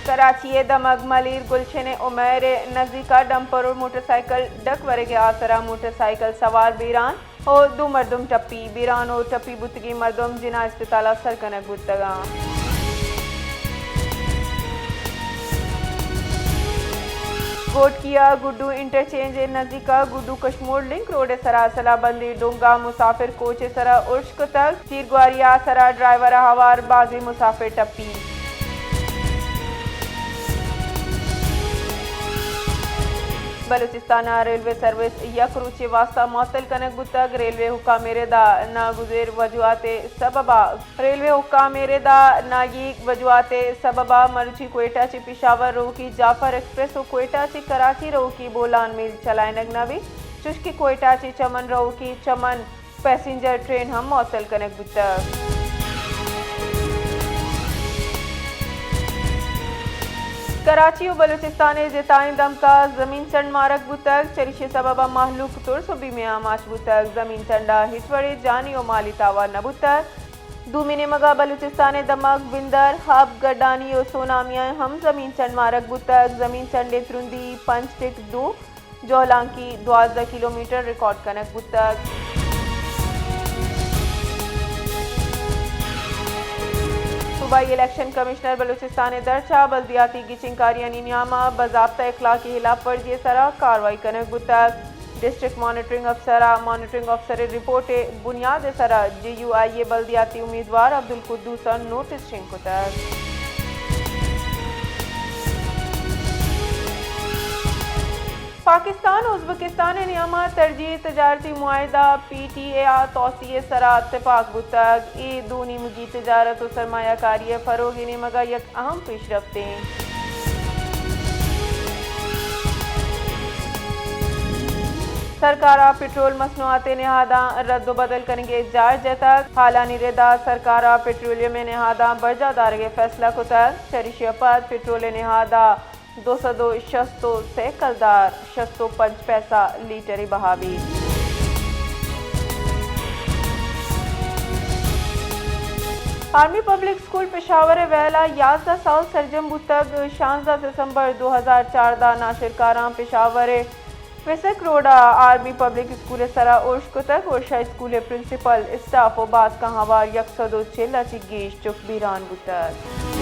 کراچی ءِ دمگ ملیر گلشن ءِ عمیر ءِ نزیک ءَ ڈمپر ءُ موٹر سائیکل ڈک ورگ ءِ آسر ءَ موٹر سائیکل سوار بیران ءُ دو مردم ٹپی۔ بیران ءُ ٹپی بوتگیں مردم جناح اسپتال ءَ سر کنگ بوتگ اَنت۔ گھوٹکی ءَ گڈو انٹرچینج ءِ نزیک ءَ گڈو کشمور لنک روڈ ءِ سرا سلاہ بندیں ڈونگ ءَ مسافر کوچ ءِ سرا ارش کتگ۔ تیرگواری ءِ سرا ڈرائیور ءَ ہوار بازیں مسافر ٹپی۔ بلوچستان ءَ ریلوے سروس یک روچے واستہ معطل کنگ بوتگ۔ ریلوے حکام ءِ ردا ناگزیر وجوہات ءِ سبب ءَ ریلوے حکام ءِ ردا ناگیگ وجوہات ءِ سبب ءَ مروچی کوئٹہ چہ پشاور روکی جعفر ایکسپریس ءُ کوئٹہ چہ کراچی روکی بولان میل چلائینگ نہ بیت، چوشکہ کوئٹہ چہ چمن روکی چمن پیسنجر ٹرین ہم معطل کنگ بوتگ۔ کراچی ءُ بلوچستان ءِ جتائیں دمگ ءَ زمین چنڈ مارگ بوتگ، چریشی ءِ سبب ءَ مہلوک ترس ءُ بیمے ءَ آماچ بوتگ۔ زمین چنڈ ءَ ہچ وڑیں جانی ءُ مالی تاوان نہ بوتگ۔ دومی نیمگ ءَ بلوچستان ءِ دمگ بندر، ہب، گڈانی ءُ سونامی ءَ ہم زمین چنڈ مارگ بوتگ۔ زمین چنڈ ءِ ترندی پنچ ٹک دو، جہلانکی دوازدہ کلومیٹر ریکارڈ کنگ بوتگ۔ صوبائی الیکشن کمشنر بلوچستان ءِ درچ ءَ بلدیاتی گچین کاریانی نیام ءَ باضابطہ اخلاقی ہلاپ ورزی ءِ سرا کاروائی کنگ بوتگ۔ ڈسٹرکٹ مانیٹرنگ افسر ءَ مانیٹرنگ افسر ءِ رپورٹ ءِ بنیاد ءِ سرا جے یو آئی ءِ بلدیاتی امیدوار عبدالقدوس ءَ نوٹس شنگ کتگ۔ پاکستان ءُ ازبکستان ءِ نیام ءَ ترجیحی تجارتی معاہدہ پی ٹی اے ءِ توسیع ءِ سرا اتفاق بوتگ۔ اے دو نیمگی تجارت ءُ سرمایہ کاری ءِ فروغ ءِ نیمگ ءَ یک اہم پیشرفتے۔ سرکار ءَ پٹرول مصنوعات ءِ نہاداں رد ءُ بدل کنگ ءِ جار جتگ۔ حالانی رد ءَ سرکار ءَ پٹرولیم ءِ نہاداں برجاہ دارگ ءِ فیصلہ کتگ۔ چریشی ءَ پد پٹرول ءِ نہاد ءَ دو سد ءُ شست ءُ سے کلدار شست ءُ پنچ پیسہ لیٹر ءِ بہا بیت۔ آرمی پبلک اسکول پشاور ءِ ویل ءَ یازدہ سال سرجم بوتگ۔ شانزدہ دسمبر دو ہزار چاردہ ءَ ناشرکاراں پشاور ءِ وسک روڈ ءَ آرمی پبلک اسکول ءِ سرا ارش کتگ ءُ شہ اسکول ءِ پرنسپل، اسٹاف ءُ باسکاں ہوار یک سد ءُ چل ءَ چہ گیش چک بیران بوتگ۔